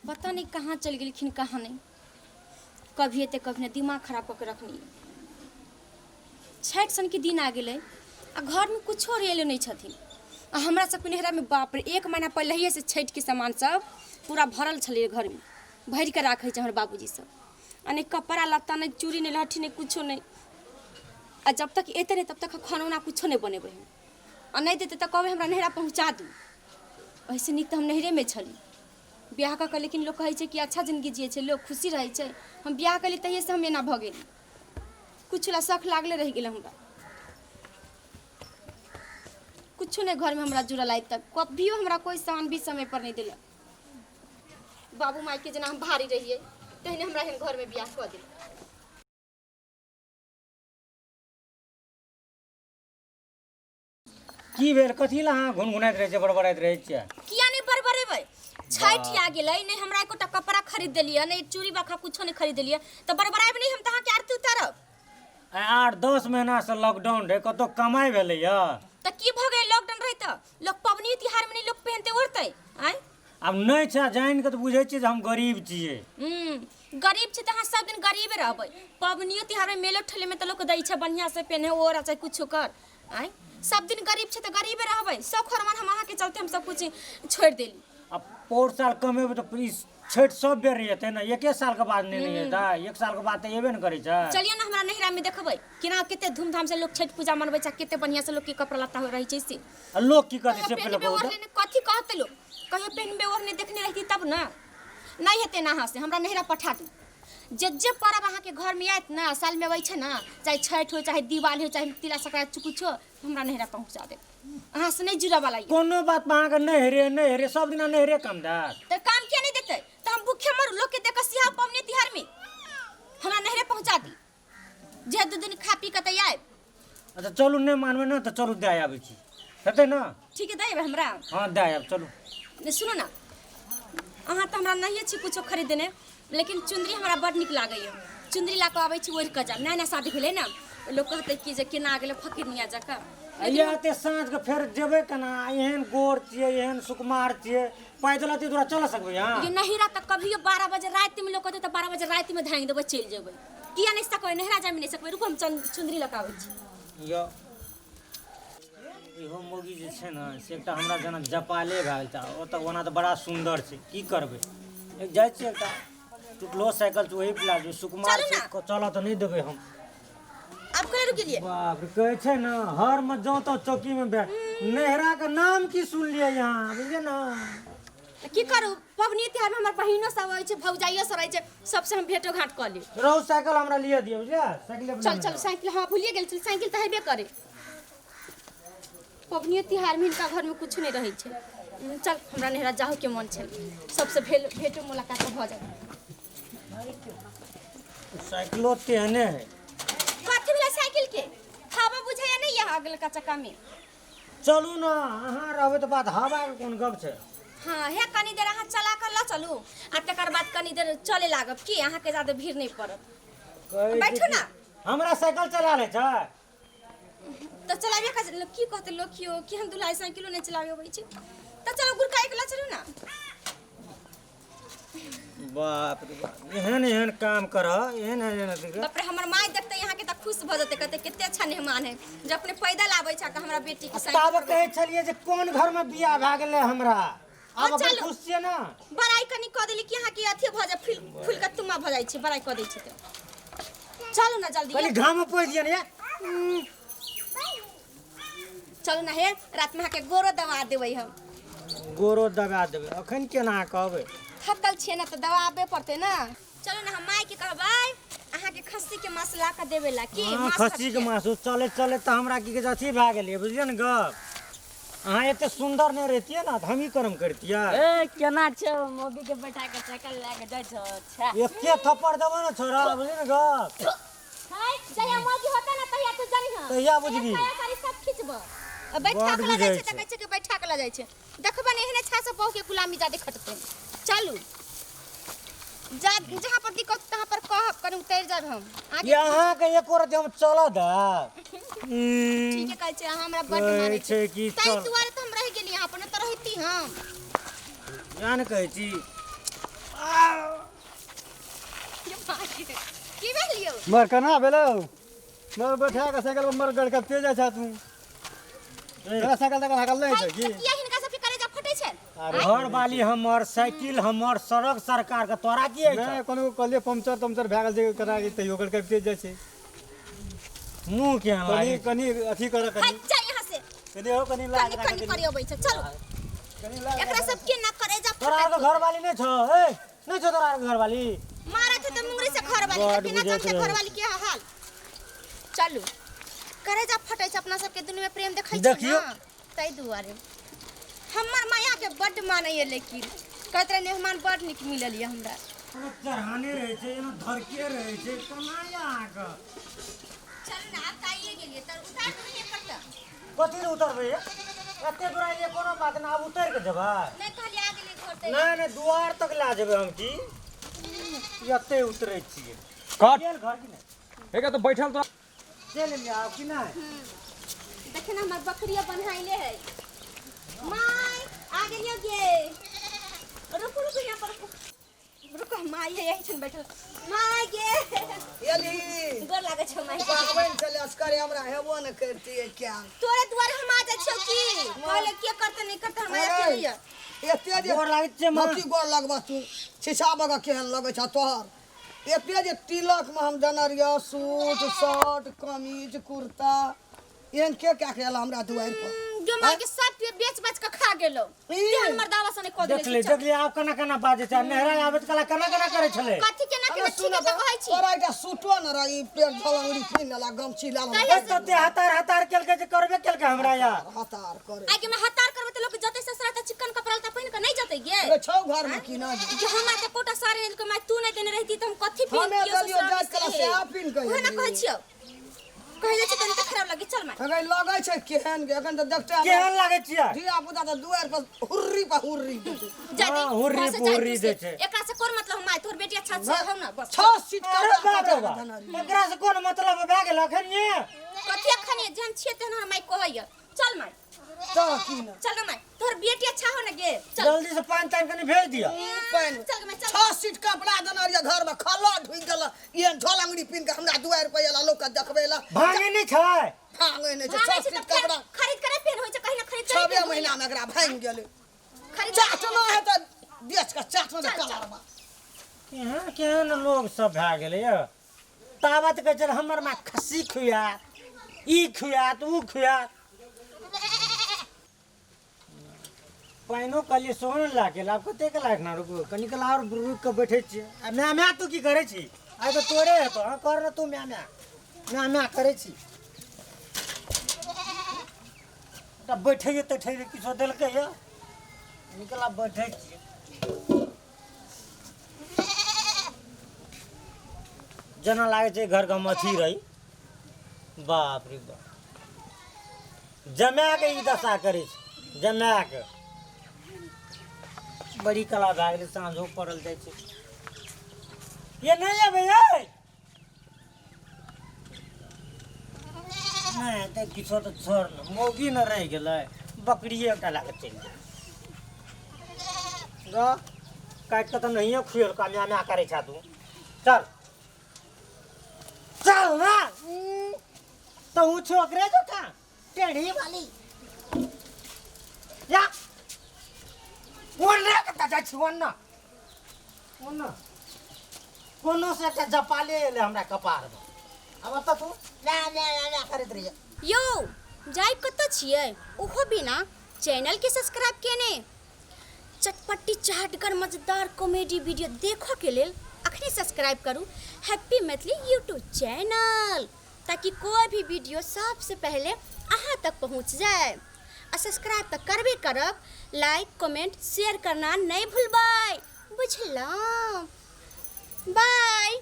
पता नहि कहाँ चलि गेलखिन कहाँ नहि। कभी एते कभी नहि, दिमाग खराब कऽ के रखनी। छठि सनके दिन आ गेलै आ घरमे कुछो ओरिएले नहि छथिन। आ हमरा सबके नैहरामे बाप रे, एक महीना पहिलहिएसँ छठिके सामान सब पूरा भरल छलै घरमे, भरि कऽ राखै छै हमर बाबूजी सब। आ नहि कपड़ा लत्ता, नहि चूड़ी, नहि लहठी, नहि कुछो नहि। आ जब तक एतै नहि तब तक खाना उना कुछो नहि बनेबै हम। आ नहि देतै तऽ कहबै हमरा नैहरा पहुँचा दू। एहिसँ नीक तऽ हम नैहरेमे छली। बियाह कऽ कऽ लेकिन लोक कहै छै कि अच्छा जिनगी जियै छै लोक, खुशी रहै छै। हम बियाह केली तहिएसँ हम एना भऽ गेली। किछु लए शख लागले रहि गेलै हमरा। कुछो नहि घरमे हमरा जुड़ल आइ तक। कभियो हमरा कोइ सामान भी समयपर नहि देलक। बाबू मायके जेना हम भारी रहियै तेहने हमरा एहन घरमे बियाह कऽ देलक। की भेल, कथी लए अहाँ घुनघुनाइत रहै छियै, बड़बड़ाइत रहै छियै? किया नहि बड़बड़ेबै? छठि आ गेलै, नहि हमरा एकोटा कपड़ा खरीद देलियै, नहि चूड़ी बाखा कुछो नहि खरीद देलियै, तऽ बड़बड़ायब नहि हम तऽ अहाँके आरती उतारब। आइ 8-10 महीनासँ लॉकडाउन रहै, कतहु कमाइ भेलैए? तऽ की भऽ गेलै लॉकडाउन रहै तऽ लोक पबनी तिहारमे नहि लोक पहिनतै ओढ़तै? आँय आब नहि छै, जानि कऽ तऽ बुझै छियै जे हम गरीब छियै। गरीब छी तऽ अहाँ सब दिन गरीबे रहबै। पबनियो तिहारमे मेलो ठेलेमे तऽ लोक दै छै बढ़िआँसँ पेन्हे ओढ़ चाहे कुछो कर। आँय सब दिन गरीब छै तऽ गरीबे रहबै। सब फरमान हम अहाँके चलते हम सब कुछ छोड़ि देली। आ पौर साल कमेबै तऽ ई छठि सब बेर एतै ने, एके सालके बाद नहि ने एतै, एक सालके बाद तऽ एबे ने करै छै। चलियौ ने हमरा नैहरामे देखबै केना कते धूमधामसँ लोक छठि पूजा मनबै छै, कते बढ़िआँसँ लोकके कपड़ा लत्ता रहै छै से। आ लोक की कहतै से पहिले कहू तऽ। कथी कहतै लोक? कहियो पेनबे ओढ़ने देखने रहती तब ने। नहि हेतै ने अहाँ से, हमरा नैहरा पठा दू। जे जे पर्व अहाँके घरमे आयत ने, सालमे अबै छै ने, चाहे छठि हो चाहे दिवाली हो चाहे तिला संक्रांति कुछो, हमरा नैहरा पहुँचा देब। अहाँ से नहि जुड़ऽ वाला यऽ। कोनो बात पर अहाँके नैहरे नैहरे सब दिना नैहरे काम देत। तऽ काम किया नहि देतै? तऽ हम भूखे मरू, लोकके देख कऽ सिहाव पबनी तिहारमे। हमरा नैहरे पहुँचा दी। जे दू दिन खा पी कऽ तऽ आयब। अच्छा चलू, नहि मानबै ने तऽ चलू दए आबै छी, हेतै ने? ठीक है, दए अयबै हमरा? हँ दए आयब, चलू। ने सुनू ने, अहाँ तऽ हमरा नहिए छी कुछो खरीदने, लेकिन चुन्दरी हमरा बड़ नीक लागैए। चुन्दरी लऽ कऽ आबै छी, ओढ़ि कऽ जायब। नया नया शादी भेलै ने, लोक कहतै कि जे केना गेलै फकीरनिया जकाँ। या एते साँझके फेर जेबै केना? एहन गोर छियै, एहन सुकुमार छियै, पैदल एते दूरा चलऽ सकबै अहाँ? ये नहिरा तऽ कभियो 12 बजे रातिमे लोक कहतै तऽ 12 बजे रातिमे धाँगि देबै, चलि जेबै। किया नहि सकबै? नहिरा जायमे नहि सकबै? रुकू, हम चुन्दरी लऽ कऽ आबै छी। यौ इहो मौगी जे छै ने से एकटा हमरा जेना जपाले भए गेल छै। ओतऽ ओना तऽ बड़ा सुन्दर छै, की करबै? एक जाइ छियै, एकटा टुटलो साइकिल छै ओही पर लए जेबै। सुकुमार चलू छै, ने। चलऽ तऽ नहि देबै हम। आब कहाँ रुकलियै? बाप रे, कहै छै ने हर में जाउ तऽ चौकी में बैठ। नैहरा के नाम की सुनलियै यहाँ, बुझलियै ने? तऽ की करू, पबनी तिहारमे हमर बहिनो सब अबै छै, भौजाइयो सब रहै छै, सबसे हम भेंटो घाट कऽ लेब। रहू, साइकिल हमरा लिअ दिअ, बुझलियै? साइकिले पर चल लेने चल जाउ। साइकिल, हँ भूलिए गेल छली, साइकिल तऽ हेबे करे। पबनियो तिहारमे हिनका घरमे किछु नहि रहै छै। चल, हमरा नैहरा जाहोके मन छै, सबसे भेल भेंटो मुलाकात भऽ जायत। साइकिलो तेहने है। कथी भेलै साइकिल के? हवा बुझैया नहि यऽ अगलका चक्का मे। चलू ने, अहाँ रहबै तऽ बात हवाके कोन गप छै। हाँ हे, कनी देर अहाँ चला कऽ लऽ चलू आ तकर बाद कनी देर चले लागब की अहाँके ज्यादा भीड़ नहि पड़त। कहै छै बैठू कि ने। हमरा साइकिल चला लै छै? तऽ चलाबे का की कहतै लोक यौ कि हम दुल्हा साइकिलो नहि चलाबे अबै छै। तऽ चलो गुड़काइ के लऽ चलू ने। बाप रे बाप, एहन एहन काम करह, एहन एहन अथी कर। बाप रे, हमर माय देखते यहाँ के तऽ खुश भऽ जेतै, कहते कते अच्छा मेहमान है जे अपने पैदल आबै छै तऽ हमरा बेटी के साइकिल ताबे पर। कहै छलियै जे कोन घर में बियाह भए गेलै हमरा। आब हँ, अखन चलू। खुश छियै ने? बड़ाई कनी कऽ देली कि अहाँ के अथी भऽ जाय, फूल फूल के तुमा भऽ जाइ छै, बड़ाई कऽ दै छै तऽ। चलू ने जल्दी। कनी घाम पोछि दिअ ने। चलू ने हे, रात में अहाँके गोरो दबा देबै हम। गोरो दबा देबै? अखन केना कहबै? थकल छियै ने तऽ दबाबे पड़तै ने। चलू ने, हम माय के कहबै अहाँके खस्सी के मांस ला कऽ देबै ला की। हँ, मांस खस्सी के मासु। चलैत चलैत तऽ हमरा की कहै छै अथी भए गेलियै, बुझलियै ने गप? अहाँ एते सुन्दर नहि रहितियै ने तऽ हम ई कर्म करतियै? ए केना छौ, मौगी के बैठा के साइकिल लए के जाइ छौ? छे, एके थप्पड़ देबो ने छोरा, बुझलियै ने गप? है, जहिया मौगी होता ना तहिया तू जानी। तहिया बुझबी। साया साड़ी सब खिचब आ बैठा बड के लऽ जाइ बुझै छै। तऽ छै। कहै छै कि बैठा के लऽ जाइ छै। देखबै ने, एहने छा सब बहू के गुलामी जादे खटतै। चलू, जा, जहाँ पर दिक्कत तहाँ पर कहब, कनि उतरि जायब हम अहाँके। ये अहाँके एको रति हम चलऽ देब? ठीके कहै छै, अहाँ हमरा बड्ड कहै मानै छै कि ताहि चल। दुआरे तऽ हम रहि गेली यहाँ पर, नहि तऽ रहिती हम। इएह ने कहै छी, की भेल यौ? मर केना भेलौ? मर बैठा के साइकिल पर मर गड़कते जाइ छह तू। तोरा साइकिल तक हाकल नहि छै की? किया हिनका सबके कलेजा फटै छै? अरे घर वाली हमर, साइकिल हमर, सड़क सरकार के, तोरा की अछि? नहि कोनो कहलियै पंचर तंचर भए गेल छै करा के, तैयो गड़कते जाइ छै। मुँह केहन कनि लागै छै? कनि अथी कर, कनि हट जा यहाँ से। कनि हो, कनि लाज कनि राख, कनि करे अबै छै। चलू कनि लाज। एकरा सबके ना कलेजा तोरा फटै। आरके घरवाली नहि छौ? ए नहि छौ तोरा आरके घरवाली? मारत है तऽ मुंगरी से घरवाली बड तऽ केना बुझैत जानते रहै। घरवाली के हाल। चलू, करेजा फटै छै। अपना सबके दुनू में प्रेम देखै छै देखियौ। ना, ताहि दुआरे हमर माया के बड्ड मानैए, लेकिन कहैत रहे मेहमान बड्ड नीक मिलल यऽ हमरा। कोनो चढ़ाने रहै छै, एना धरके रहै छै, केना यऽ अहाँके? चलू ने, आब तऽ आइए गेलियै तऽ उतार देबै एकर। तऽ कथी लए उतरबै ये? एते दूर आइए, कोनो बात नहि, आब उतरि कऽ जेबै। नहि कहलियै आ गेलियै घर तऽ। नहि नहि, दुआर तक लए जेबै हम की? एते उतरै छियै। कट। गेल घर की नहि? हे तऽ बैठल तो। चलि एलियै आब की नहि? देखे ने, हमर बकरिया बन्हाइले है। माय आ गेलियो गे। रुकू रुकू, यहाँ पर रुकू रुकू। माय है यही छन बैठल। माय गे। एली। गोर लागै छौ माय। पाबनि छलै, असगरे हमरा हेबो ने करितियै क्या? तोरे दुआरे हम आ जाइ छियौ की। कहले के करते नहि करते, हम अकेले ये। एते जे गोर लागैत छै माँ। कथी गोर लगबह तू? शीशा बगा केहन लगै छ तोहर। एते जे तिलकमे हम देने रहियौ सूट शर्ट कमीज कुर्ता, एहन के कए के एल हमरा दुआरि पर? जो माय के सब के बेच बेच के खा गेलो। ई। तेहन मर्दावा सने कऽ देले। देखली देखली, आब केना केना बाजै छै। नहरा आबैत कला केना केना करै छलै। कथी केना केना? अरे ठीक सुन है तऽ कहै छी। तोरा एकटा सूटो ने रही, पेट झलंगड़ी पिन्ह लेला, गमछी लए लेला। ए, तते हतार हतार केलकै जे करबे केलकै हमरा यार। हतार करे। आगे में हतार करबै तऽ लोक जतै ससुरा तऽ चिकन कपड़ा लत्ता पहिन के नहि जतै गे? अरे छौ घरमे की नहि? जे हमरा तऽ कोटा साड़ी नहि देलकै माय, तू नहि देने रहिती तऽ हम कथी हमे पहिनतियौ देलियौ ससुरामे जाइत कला से? सेहा पिन्ह के उहे ने एलियै। कहै छियौ, कहै जाइ छै तनी तऽ खराब लगे। चल माय। अगर लगै छै केहन गे, एखन तऽ देखते हमरा केहन लागै छियै? धिया पुता तऽ दुआरि पर हुर्री पर हुर्री देतै। जा दे। हाँ, हुर्री बस जाय पुर्री तू से। दै छै। एकरा से कोन मतलब माय? तोहर बेटी अच्छा छै हौ ना, बस। छओ सीट अरे कपड़ा बाप रे कटा बाप, के देने रहियै। एकरा से कोन मतलब भए गेल अखन ये? कथी अखन ये? जेहन छियै तेहन हमर माय कहैया। चल माय। तऽ की ने। चल ना माय, तोहर बेटी अच्छा हो ना गे। चल। जल्दी से पानि तानि कनि भेज दिअ। पानि। चल गे माय, चल। छओ सीट कपड़ा देने रहियै घर में, खल्ला ढुकि गेल। एहन झोलंगड़ी पिन्ह के हमरा दुआरि पर एला लोक के देखबै ला। भांगे नहि छै? भांगै नहि छै। भागै छओ छै सीट तऽ फेर कपड़ा खरीद के नहि पेन होइ छै कहीं ना, खरीद के छबे महीना में एकरा भांगि गेलै। खरीद। चाटना है तऽ बेच के चाटना तऽ चल, चल। कलरबा। केहन केहन लोग सब भए गेलै यौ। ताबत कहै छलै हमर माँ खस्सी खुआत, ई खुआत, ऊ खुआत। पानिओ कहलियै सेहो नहि लए गेल। आब कतेक लाख ना, रुकू कनि काल आओर रुकि कऽ बैठै छियै। आ म्या म्या तू की करै छी? आइ तऽ तोरे हेतौ। हँ, कर ने तू। म्या म्या म्या म्या करै छी तऽ बैठैए तैठैए किछो देलकै यऽ। निकल, आब बैठै छियै। जेना लागै छै घरके हम अथी रही। बाप रे बाप, जमाके ई दशा करै छै जमाके। बड़ी कला भए गेलै, साँझो पड़ल जाइ छै। ये नहि अबै यै? नहि तऽ किछो तऽ छोड़ ने, मौगी ने रहि गेलै, बकरिए एकटा लए कऽ चलि गेलै। ग काटि कऽ तऽ नहिए खुएलकौ। म्या म्या करै छह तू। चल चल ना, तू छोकरे जकाँ टेढ़ी वाली या ओन्ने कतऽ जाइ छी? ओन्ने ओन्ने कोनो से एकटा जपाले एलै हमरा कपारमे। आब ओतऽ तू म्या म्या म्या म्या करैत रहियै। यौ, जाय कतऽ छियै ओहो बिना चैनलके सब्सक्राइब केने? चटपटी चाटगर मजेदार कॉमेडी वीडियो देखऽ के लेल अखने सब्सक्राइब करू हैप्पी मैथिली यूट्यूब चैनल, ताकि कोई भी वीडियो सबसे पहले अहाँ तक पहुँच जाए। आ सब्सक्राइब तऽ करबे करब, लाइक कमेंट शेयर करना नहि भूलबै, बुझलहुँ? बाय।